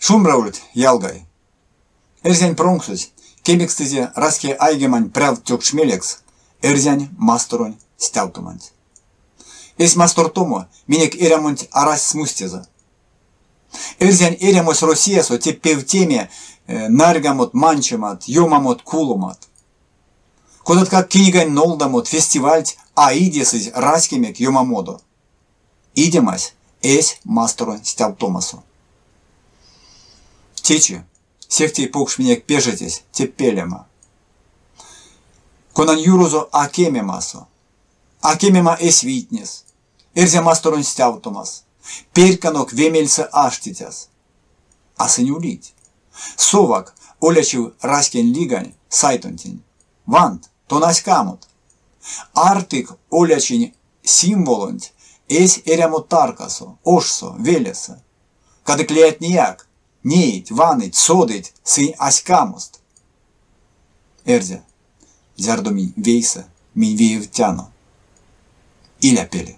Шумбра ульть, ялгай! Эрзянь промксось кемекстызе раськеайгемань прявт тёкшмелекс Эрзянь Масторонь стявтоманть. Эсь мастортомо минек эрямонть арась смустезэ. Эрзянь эрямось Россиясо те певтеме нарьгамот, манчемат, ёмамот, куломат. Кодаткак кинигань нолдамот, фестивальть а идесызь раськемек ёмамодо. Идемась эсь масторонь стявтомасо. Течи сехте покш минек пежетесь те пелема, конань юрозо а кемемасо, а кемема эсь вийтнес, Эрзя масторонь стявтомас, перьканок вемельсэ аштицяс. А сынь улить. Совак Олячив раськень лигань сайтонтень. Вант, тон а ськамот. Артык олячинь символонть эсь эрямо таркасо, ошсо, велесэ. Кадык лиятнеяк неить, ваныть, содыть сынь а ськамост. Эрзя, зярдо минь вейсэ, минь виевтяно. Иля пеле.